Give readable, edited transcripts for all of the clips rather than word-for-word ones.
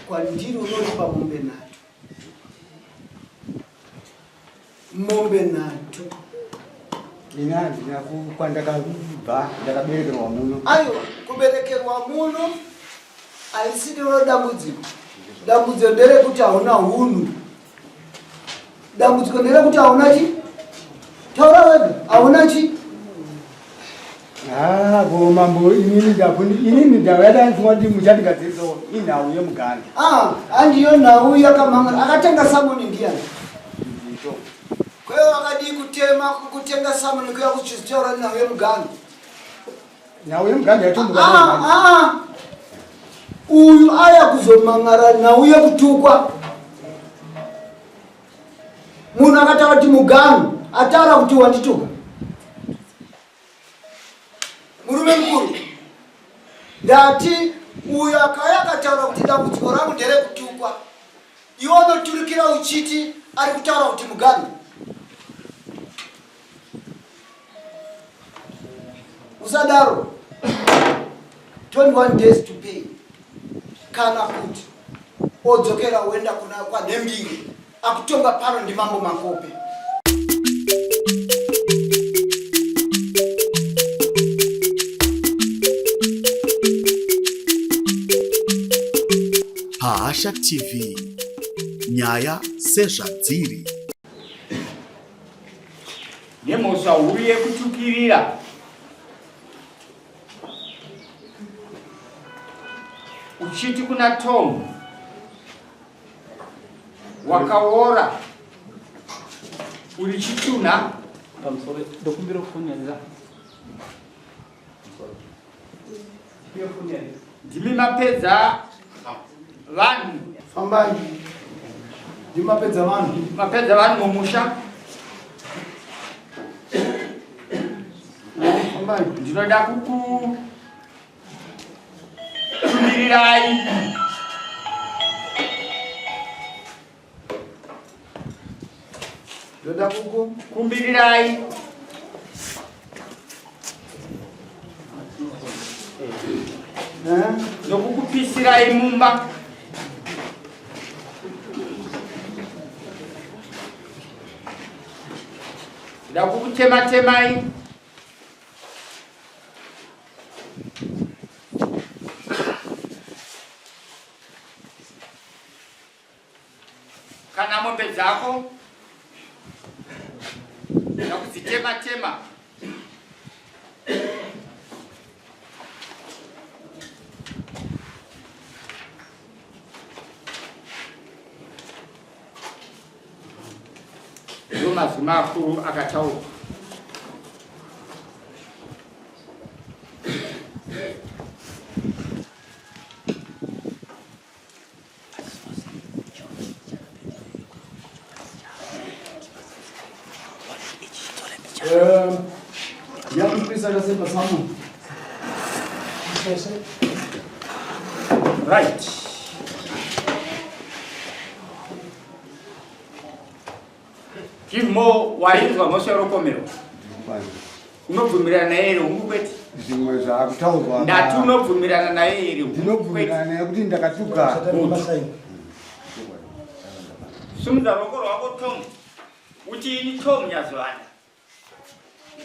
Kwandiri unoripa mombe nhatu. Mombe nhatu. Ini handina kwandakabva, ndakaberekerwa muno. Aiwa, kuberekerwa muno haisi ndiro dambudziko. Dambudziko nderekuti hauna hunhu. Dambudziko nderekuti hauna chi? Taura wega, hauna chi? Ah, ko mambo inini ndakuni inini ndauya ndafunga kuti muchandigadzirisawo inhau yemuganda. Ah, handiyo nhau yakamanga akatenga samoni ndiyani? Ndito. Kweyo wakadii kutema kutenga samoni kuya kuchizitaura nhau yemuganda. Nhau yemuganda yatombuka. Ah, ah. Uyu aya kuzomangara nhau yekutukwa. Munhu akataura kuti muganhu ataura kuti wandituka. Murume mukuru ndati uyu akauya akataura kuti dambudziko rangu nderekutukwa iwe unoturikira uchiti ari kutaura kuti muganhu usadaro 21 days to pay kana kuti odzokera woenda kuna kwanhembiri akutonga pano ndimambo makope Pahasha TV nyaya sezvadziri. Nemhosva huru yekutukirira uchiti kuna Tom wakaora uri chitunha. Pamusoro ndokumbira kufonera. Ndimi mapedza vanhu. Fambai. Ndimi mapedza vanhu. Mapedza vanhu mumusha. Fambai. Ndinoda kuku Tumirirai. Ndoda kuku kumbirirai. Eh? Nokukupisirai mumba. Ndakukuchematemai. Kana mombe dzako ndakudzitema tema Ndiwo mazwi makuru akataurwa. Yakupisa kasemba samu. Right. Give more wainzwa mhosva yerokomero. Unobvumirana naye here hungu kwete? Zvimwe zvakutaurwa. Ndati unobvumirana naye here? Ndinobvumirana naye kuti ndakatuka. Simudza ruoko rwako Tom. Uti ini Tom Nyazuvanda.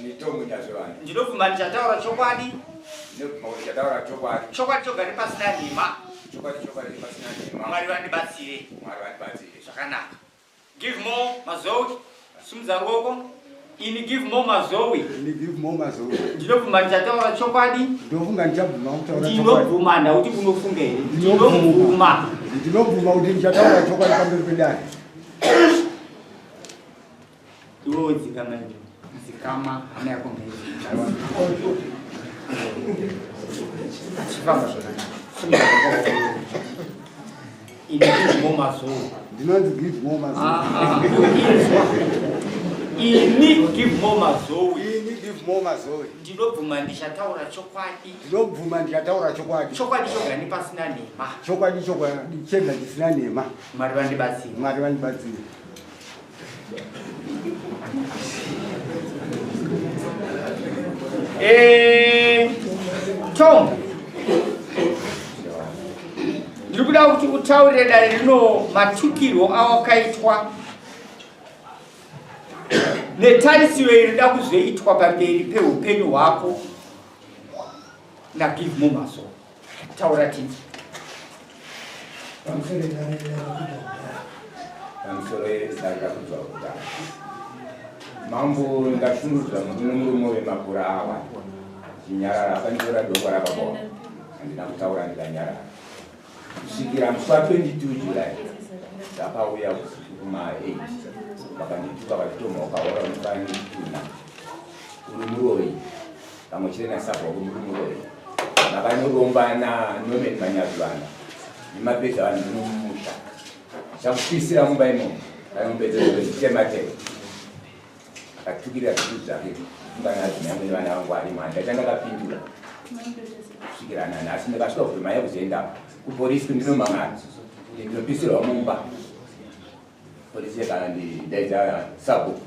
Ini Tom Nyazuvanda. Ndinobvuma ndichataura chokwadi. Ndinobvuma kuti ndichataura chokwadi. Chokwadi choga nepasina nhema. Chokwadi choga nepasina nhema. Mwari vandibatsire. Mwari vandibatsire. Zvakanaka. Give more Mazowe. Simudza ruoko. Ini give more Mazowe. Ini give more Mazowe. Ndinobvuma ndichataura chokwadi. Ndinofunga ndichabvuma kutaura chokwadi. Ndinobvuma ndauti unofunga here? Ndinobvuma. Ndinobvuma kuti ndichataura chokwadi pamberi pedare. Iwe dzikama iwe. Dzikama hana yako ngaidzikama. Achifamba zvakanaka. Simudza ruoko. Ini give more Mazowe. Ndinonzi give more Mazowe. Ah, ah, Ini give more Mazowe. Ini give more Mazowe. Ndinobvuma ndichataura chokwadi. Ndinobvuma ndichataura chokwadi. Chokwadi choga nepasina nhema. Chokwadi chokwadi chega chisina nhema. Mwari vandibatsire. Mwari vandibatsire. Eh, Tom. Ndiri kuda Ndikuda kuti utaurire dare rino matukirwo awakaitwa netarisiro inoda kuzoitwa pamberi peupenyu hwako naGivemore Mazowe. Taura tinzi. Pamusoro dare rakudzwa kudaro. Mambo ndashungurudzwa nemurume wemakura awa. Chinyarara akanditora doko rababa. Handina kutaura ndikanyarara. Kusvikira musi wa 22 July ndakauya usiku kuma 8 vakandituka vachitoma ukaora unofanira chitunha uri muroyi pamwe chete nasabwa uri muroyi makanoromba naNorman Manyazivana nemapedza vanhu munomumusha chakupisira mumba imomo vanomupedza zvitematema akatukirira zvitu zvake kunganadzimai nevana vangu arimo handachanga kapindura kusvikira nanhasi ndakasvika kuti maya kuzoenda kupolisi kundinomangana ndinopisirwa mumba polisi yakandidaidza sabhuku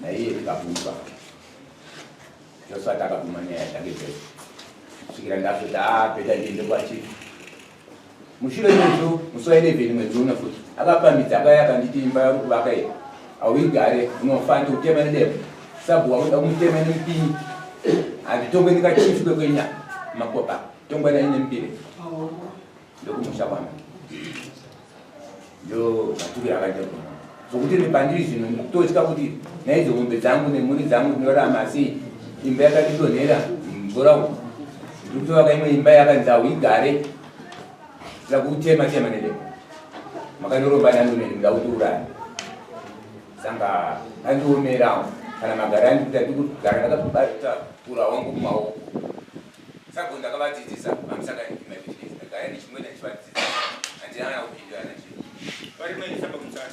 naiye tikabvunzwa josati akabvuma nyaya dzake dzese kusvikira ndazoti a bheta ndiende kwachief Mushure mezvo, musi wa 11 mwedzi uno futi, akapamhidza akauya akanditi imba yauri kuvaka iyi hauigare, unofa ndikutema nedemo. Sabhuku wakuda kumutema nemupinyi. Handitongwe nekachief kwekwenya makopa, tongwa nani nemupire. Ndokumusha kwami. Ndo matukiro akaita kuno. Zvokuti nepandiri zvino ndikutotya kuti naidzo mombe dzangu nemhuri dzangu ndinorarama asi imba yakatidonhera mvura umu. Ndiri kutovaka imwe imba yakanzi hauigare Ndakutema tema nedemo. Makanoromba nani neni muda kutiuraya. Sanga andiomera kana magara andikuita ndikugara ndakabata ura wangu mumaoko. Saka ndakavadzidzisa vamusaka ndimai ndagara ndichimwena ndichivadzidzisa. Handina kana kupindura nachii. Vari mwene saba kumusaka.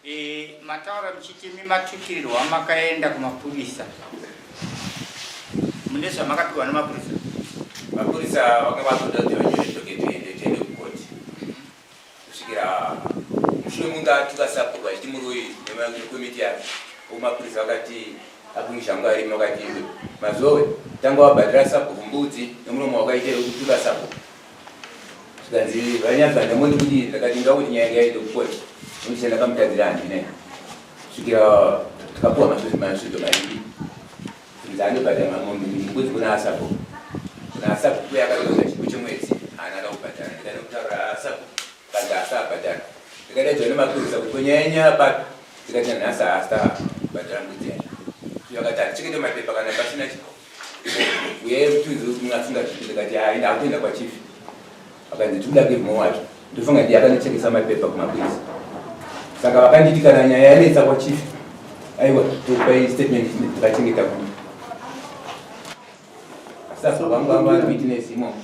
E, mataura muchiti imi matukirirwa makaenda kumapurisa mune zvamakapiwa nemapurisa. Mapurisa vanga vatoda kuti vanyore docket tiende tiende kukoti kusvikira mushure munge atuka sabhuku achiti muroyi nekomiti yake mapurisa vakati akungisha ngo arimo vakati iwe Mazowe tanga wabhadhira sabhuku mbudzi nemuromo wakaita wekutuka sabhuku. Zvikanzi vanyabva ndamoti kuti ndakati ndoda kuti nyaya yaende kukoti nokuti chandakamutadzira handina kusvikira tikapuwa masvoto mairi kunzi andobhadhara mamombe mbudzi kuna asabhuku kuna asabhuku kuya akatoza chipo chemwedzi haana kakubhadhara ndikanotaura asabhuku kanzi asabhadhara ndikadaidzwa nemapurisa kuti kwenyaya yenyaya papi ndikati nanhasi haasita bhadhara mbudzi yacho vakati handichengete mapepa kana pasina uyai mutiudze kuti mungasingazviti ndikati hai ndakutoenda kwachief akanzi tikuda Givemore wacho ndofunga ndiye akanochekesa mapepa kumapurisa saka vakanditi kana nyaya yanetsa kwachief aiwa tokupai statement tikachengeta kuno sasa vangu vanga vari witness imomo.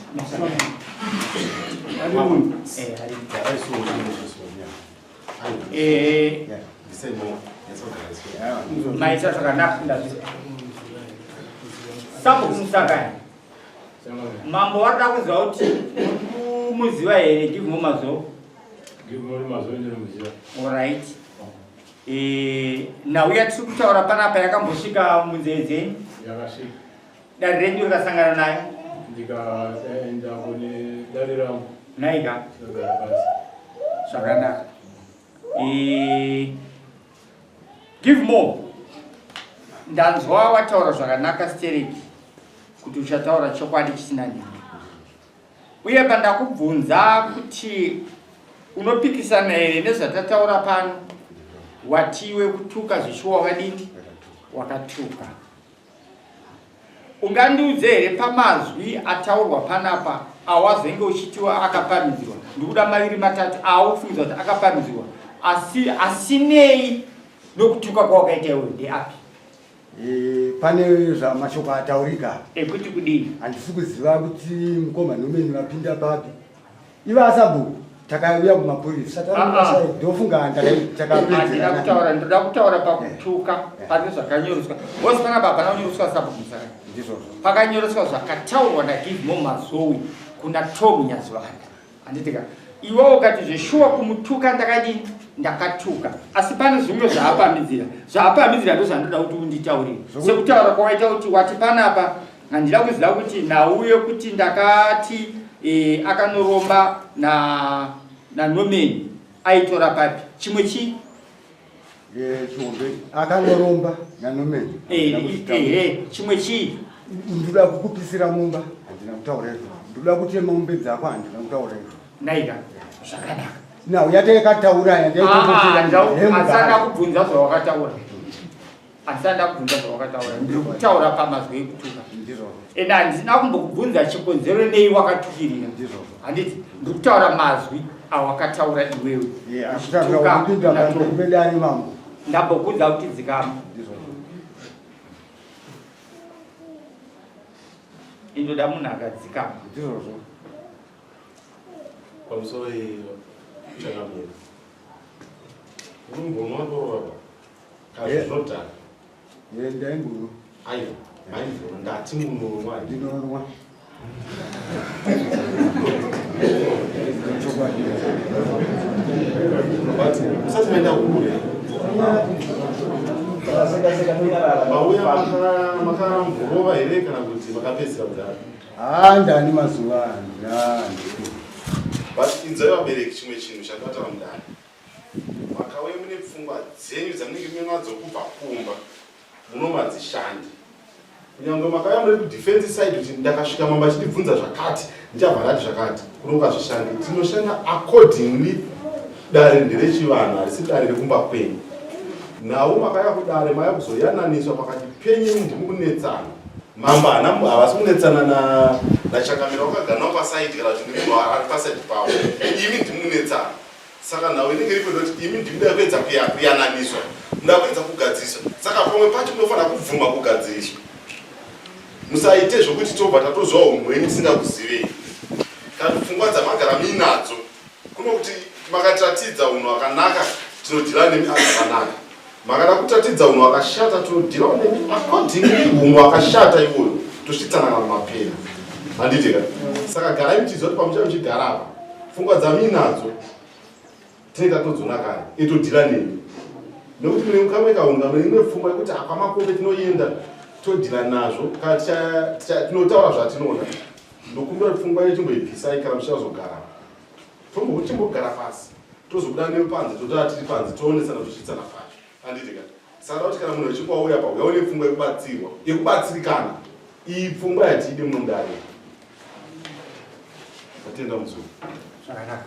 Maita zvakanaka ndazvi sabhuku Musakani mambo varikuda kuziva kuti muziva here Givemore Mazowe. Alright, nhau yatiri kutaura panapa yakambosvika munzeve dzenyu? Yakasvika. Dare renyu rikasangana nayo? Ndikaenda kune dare rangu. Naika. Ndogara pasi. Zvakanaka. Givemore, ndanzwa wataura zvakanaka stereki kuti uchataura chokwadi chisina nhema uye pandakubvunza kuti unopikisana here nezvatataura pano watiwe kutuka zvishuwa wakadini wakatuka. Ungandiudze here pamazwi ataurwa panapa awazenge uchitiwa akapamhidzirwa? Ndikuda maviri matatu aaufungidzwa kuti akapamhidzirwa asi asinei nokutuka kwawakaita iwe ndeapi? Pane zvamashoko ataurika. Ekuti kudii? Handisi kuziva kuti mukoma Nomeni vapinda papi. Iva asabhuku takauya kumapurisa ndofunga. Handina kutaura, ndoda kutaura pakutuka pane zvakanyoreswa bosi panapa hapana kunyoreswa sabhuku Musakani. Ndizvozvo. Pakanyoreswa zvakataurwa naGivemore Mazowe kuna Tom Nyazivanda, handitika? Iwe ukati zveshuwa kumutuka ndakadini ndakatuka asi pane zvimwe zvaapamhidzira, zvaapamhidzira ndo zvandoda kuti unditaurire sekutaura kwawaita kuti wati panapa. Handina kuziva kuti nhau yekuti ndakati e, akanoromba na naNorman aitora papi chimwe chii? Eh, Chihombe akanoromba naNorman. Eh, eh, chimwe chii? Ndoda kukupisira mumba handina kutaura izvo. Ndoda kutema mombe dzako handina kutaura izvo. Naika zvakanaka. Nhau yatayakataura yandaiasana kubvunza zvawakataura. Handisati ndakubvunza zvawakataura. Ndiri kutaura pamazwi ekutuka. Ende handina kumbokubvunza chikonzero nei wakatukirira. Handiti ndiri kutaura mazwi awakataura iwewe. Ndambokudza kuti dzikama. Indoda munhu akadzikama. Ndizvozvo. Pamusoro changamire. Unombonwa doro apa? Kana Eh. zvinodhaka. Eh, ndaimbonwa. Aiwa, maimbonwa ndati munonwa. Ndinonwa. Chokwadi. But musati maenda kure. Mauya makamborova here kana kuti makapedzisira kudhara? Haa ndani mazuva ano. But inzwai vabereki chimwe chinhu chandataura mudare. Makauya mune pfungwa dzenyu dzamunenge muinadzo kubva kumba munomadzishandi. Kunyangwe makauya muri kudefense side kuti ndakasvika mambo achindibvunza zvakati ndichabva ndati zvakati kuno kazvishandi. Tinoshanda accordingly. Dare nderechivanhu harisi dare rekumba kwenyu. Nhau makauya kudare mauya kuzoyananiswa pakati penyu ndimi kunetsana. Mambo haana havasi kunetsana na naChangamire wakagara nawo pasaidi kana kuti nemunhu ari pasaidi pavo. Imi ndimi kunetsana. Saka nhau inenge iripo ndoti imi ndimi muda kuedza kuyananiswa, muda kuedza kugadziriswa. Saka pamwe pacho munofanira kubvuma kugadziriswa. Musaite zvokuti tobva tatoziva humweni tisingakuzivei. Kana pfungwa dzamagara muinadzo kuno kuti makatiratidza hunhu hwakanaka tinodhila nemi zvakanaka. Makada kutiratidza hunhu hwakashata tinodhilawo nemi accordingly hunhu hwakashata iwoyo tosvitsana mapera. Handiti ka? Saka garai muchiziva kuti pamuchava muchigara apa pfungwa dzamuinadzo tinenge tatodzona kare etodhila nemi nekuti mune kamwe kahunga mune imwe pfungwa yekuti akwamakombe tinoenda todhila nazvo kana tinotaura zvatinoda ndokumbira kuti pfungwa iyo chimboibvisai kana muchichazogara tombochimbogara pasi tozobuda nepanze totaura tiri panze toonesana tosvitsana pacho handiti ka saka kuti kana munhu achinge wauya pa uya une pfungwa yekubatsirwa yekubatsirikana iyi pfungwa yatiide muno mudare atenda muzukuru Zvakanaka.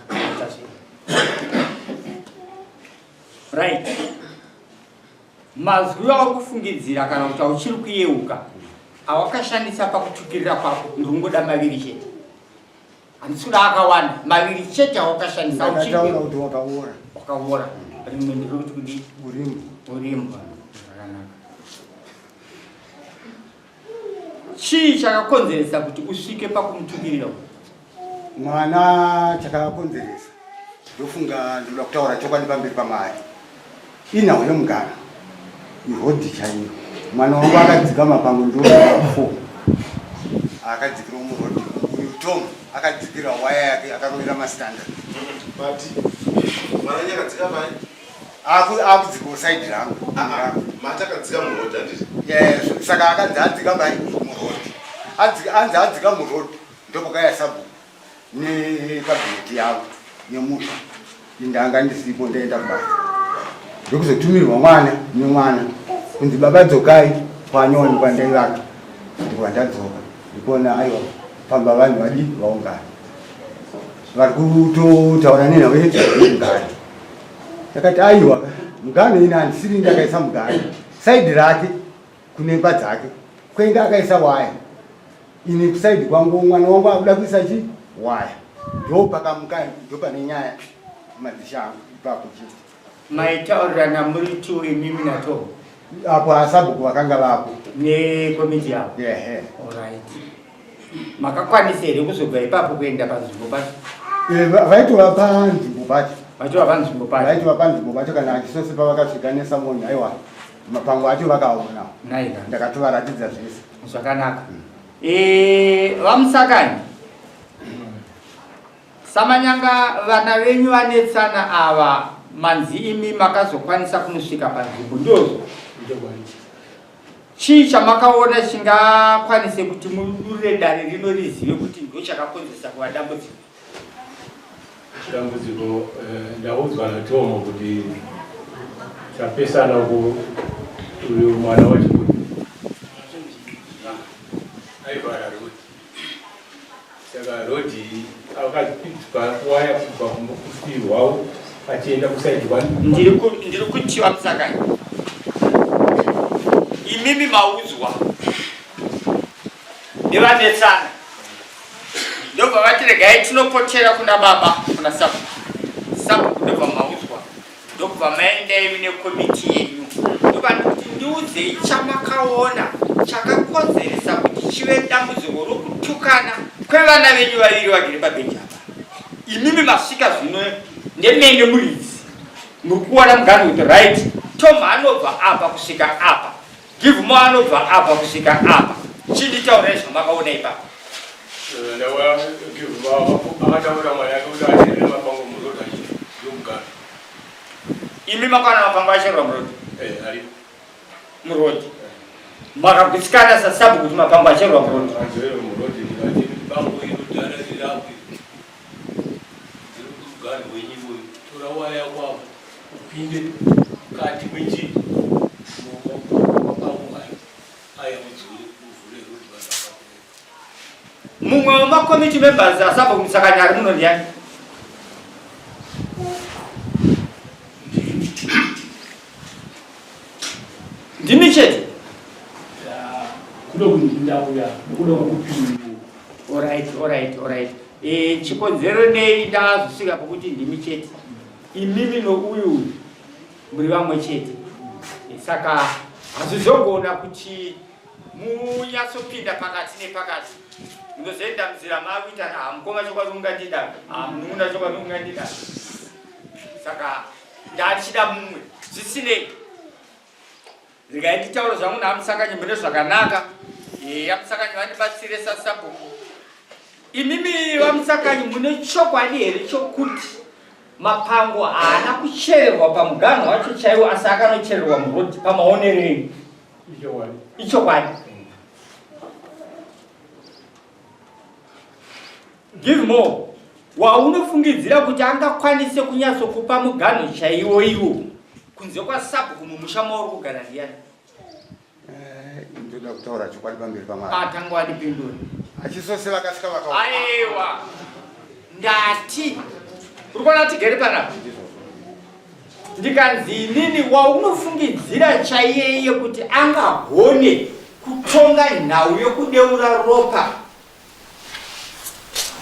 Right. Mazwi auri kufungidzira kana kuti auchiri kuyeuka awakashandisa pakutukirira kwako ndiri kungoda maviri chete. Handisi kuda akawanda, maviri chete awakashandisa uchiri Ndakataura kuti wakaora. Wakaora. Rimwe ndiri kuti kudii? Urimbwa. Urimbwa. Zvakanaka. Chii chakakonzeresa kuti usvike pakumutukirira uyu? Mwana chakakonzeresa ndofunga ndoda kutaura chokwadi pamberi pamai. Inhau yemugano irodhi chaiyo. Mwana wangu akadzika mapango ndo 4 akadzikira murodhi uyu Tom akadzikira waya yake akarovera mastandard. But mwana nyakadzika pai? Akudzikawo side rangu. Mati akadzika murodhi handiti? Yes, saka akanzi adzika pai murodhi. Anzi adzika murodhi ndopakauya sabhuku nekabhineti yavo yemusha. Indanga ndisipo ndaenda kubasa. Ndokuzotumirwa mwana nemwana kunzi baba dzokai kwanyoni kwandaivaka. Ndikwa ndadzoka ndikuona aiwa pamba vanhu vadi vaungana. Vari kutotaura nenhau yemugano. Ndakati aiwa mugano ini handisiri ndakaisa mugano. Saidi rake kunemba dzake kwenge akaisa waya. Ini kusaidi kwangu mwana wangu akuda kuisa chi waya. Ndopakamuka ndopane nyaya madzishe angu ipapo chete. Maitaurirana muri two imimi naTom? Apo asabhuku vakanga vapo. Nekomiti yavo? Ehe. Alright. Makakwanisa here kuzobva ipapo kuenda panzvimbo pacho? Vaitova panzvimbo pacho. Vaitova panzvimbo pacho. Vaitova panzvimbo pacho kana achisose pavakasvika nesamoni aiwa mapango acho vakaona. Naika. Ndakatovaratidza zvese. Zvakanaka. VaMusakani. Samanyanga vana venyu vanetsana ava manzi imi makazokwanisa kunosvika panzvimbo ndozvo. Chii chamakaona chingakwanise kuti mudurire dare rino rizive kuti ndochakakonzeresa kuva dambudziko? Dambudziko eh, ndaudzwa naTomo kuti chapesana ku uyu mwana wachikuti aivhara road saka road iyi akapinzwa waya kubva kumufirwawo achienda kusaidi one ndiri kutiwa musakai imimi maudzwa nevanetsana ndobva vati regai tinopotera kuna baba kuna sabhuku sabhuku ndobva maudzwa ndokubva maenda imi nekomiti yenyu ndobva ndikuti ndiudzei chamakaona chakakonzeresa kuti chive dambudziko rokutukana kwevana venyu vaviri vagere pabhenji apa imimi masvika zvino ndemene muridzi muri kuona muganhu kuti right tom anobva apa kusvika apa Give more anobva apa kusvika apa. Chinditaurai zvamakaona ipapo. Eh, ndawa give more akataura mwana yake kuti acherere mapango muroad achiyomugara. Imi makaona mapango achererwa muroad? Eh, ari. Muroad. Makagutsikana sasabu kuti mapango achererwa muroad. Achererwa muroad ndikati bango iro dhara rirapo. Ndiri kumugano wenyu iwoyo. Tora waya kwavo. Upinde mukati mwenjira mapango ayo aya udzure uvhure road vanhu vakakuenda. Mumwe wemakomiti members asabva kumusakanya ari muno ndiyani? Ndimi chete. Kuda kundauya nekuda kwekupinda. Alright, alright, alright. Eh, chikonzero nei ndazosvika pokuti ndimi chete. Imimi nouyu uyu muri vamwe chete. Saka hazvizogona kuti munyatsopinda pakati nepakati. Munozoenda munzira makuita ah, mukoma chokwadi ungandida, ah, munun'una chokwadi ungandida. Saka ndachida mumwe zvisinei Regai nditaure zvangu naMusakanyi mune zvakanaka. Eya Musakanyi vandibatsire sasabhuku. Imimi vaMusakanyi mune chokwadi here chokuti mapango haana kuchererwa pamuganho wacho chaiwo asi akanochererwa muroad pamaonero enyu? Ichokwadi. Ichokwadi. Give more. Waunofungidzira kuti angakwanise kunyatsokupa muganho chaiwo iwo kunze kwasabhuku mumusha mauri kugara ndiyani? Eh, ndoda kutaura chokwadi pamberi pamwari. Atanga wandipindura. Achisose vakasvika vakaona. Aiwa. Ndati. Uri kuona tigere panapa? Ndikanzi inini waunofungidzira chaiyeiye kuti angagone kutonga nhau yokudeura ropa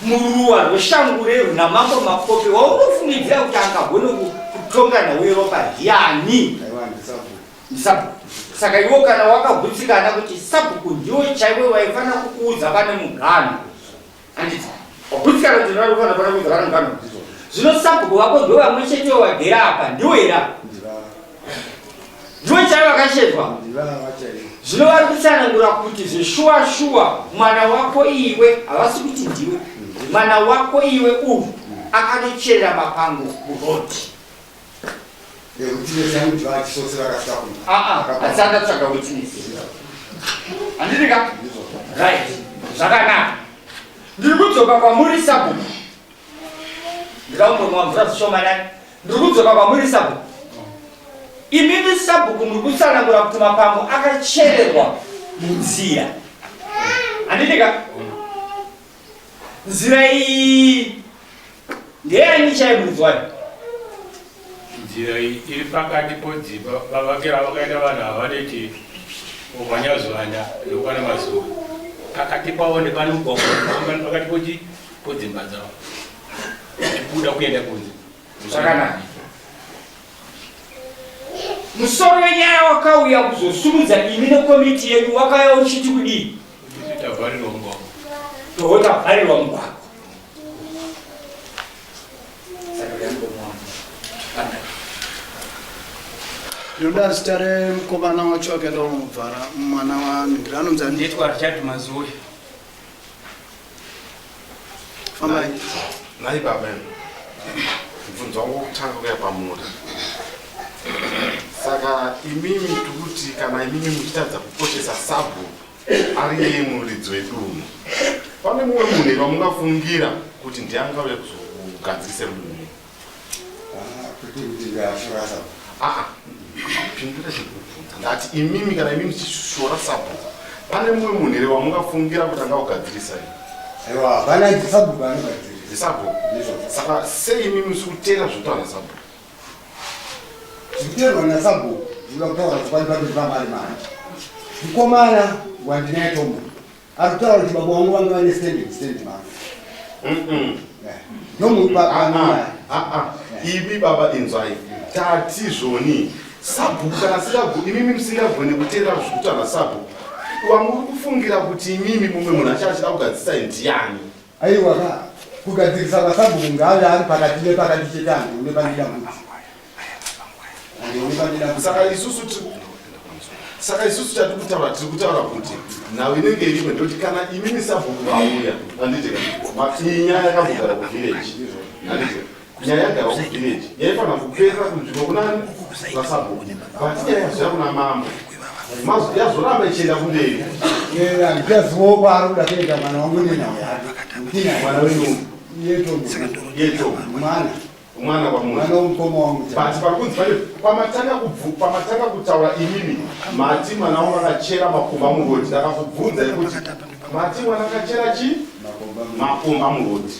muruwa rweshangure runa mambo makope waunofungidzira kuti angagone kutonga nhau yeropa ndiani? Ndisabhuku. Saka iwo kana wakagutsikana kuti sabhuku ndiwo chaiwe waifanira kukuudza pane muganhu handiti wagutsikana kuti ndinofanira kuudza pane muganhu zvino sabhuku vako ndiwo vamwe chete wagera apa ndiwo here apa Ndivo chaivo vakashedzwa. Zvino vari kutsanangura kuti zveshuwa shuwa mwana wako iwe havasi kuti ndiwe mwana wako iwe uyu akanocherera mapango muroad. Asati atsvaga witness. Handiti ka? Right. Zvakanaka. Ndiri kudzoka kwamuri sabhuku. Ndikakumbonwa mvura zvishomanani. Ndiri kudzoka kwamuri sabhuku. Imimi sabhuku muri kutsanangura kuti mapango akachererwa munzira. Handiti ka? Nzira iyi ndeyani chaimuridzi wayo? Nzira iyi iri pakati podzipa vavakira vakaita vanhu ava vanoti wanyazvanda nokwana mazuva pakati pavo ndepane mugwagwa unofamba pakati pochi podzimba dzavo uchibuda kuenda kunze. Zvakanaka. Musoro wenyaya wakauya kuzosumudza imi nekomiti yenyu wakauya uchiti kudii? Tavharirwa mugwagwa. Toho tavharirwa mugwagwa. Ndinoda zita remukomana wacho akaenda kunovhara mwana wanhingira anonzi ani? Nditwa Richard Mazoe. Fambai. Nhai baba imi. Mubvunzo wangu wokutanga kuya pamuri. Saka imimi tikuti kana imimi muchitadza kukoshesa sabhuku ari iye muridzi wedunhu, pane mumwe munhu here wamungafungira kuti ndiye angauya kuzogadzirisa munhu? Kuti ndingashora sabhuku? Aa, pindura chekubvunza. Ndati imimi kana imimi muchishora sabhuku, pane mumwe munhu here wamungafungira kuti angaugadzirisai? Aiwa, hapana, ndisabhuku anogadzirisa. Ndisabhuku. Saka sei imimi musi kuteera zvotaura nasabhuku? Zvikuteerwa nasabhuku, ndinoda kutaura chokwadi pamberi pamwari manje. Mukomana wandinaye Tomo ari kutaura kuti baba vangu vanga vane standing stand mangu. Ndomupa. Imi baba, inzwai, tati zvoni sabhuku kana imimi musingagoni kuteerera zvekutaura sabhuku, wamuri kufungira kuti imimi mumwe munhu achachida kugadzisai ndiani? Aiwa ka, kugadzirisa kwasabhuku ngaave ari pakati nepakati chete, handione pane dambudziko. Handione pane dambudziko. Saka isusu chatiri kutaura, tiri kutaura kuti nhau inenge iripo ndekuti kana imimi sabhuku vauya, handiti, iyi nyaya yakambogara kuvillage, handiti? Nyaya yagara kuvillage yaifanira kuperera kunzvimbo kunani vasabhuku, but nyaya yazoya kuna mambo, yazoramba ichienda kumberi. Handichazivawo kwaari kuda kuenda mwana wangu nenhau yake. Nekuti Mwana wenyu? Yeto. Yeto. Mwana. Mwana kwamuri? Mwana womukoma wangu. But parikunzi pane pamatanga kutaura imimi mati mwana wangu akachera makomba murodhi. Ndakakubvunzai kuti mati mwana akachera chi makomba murodhi.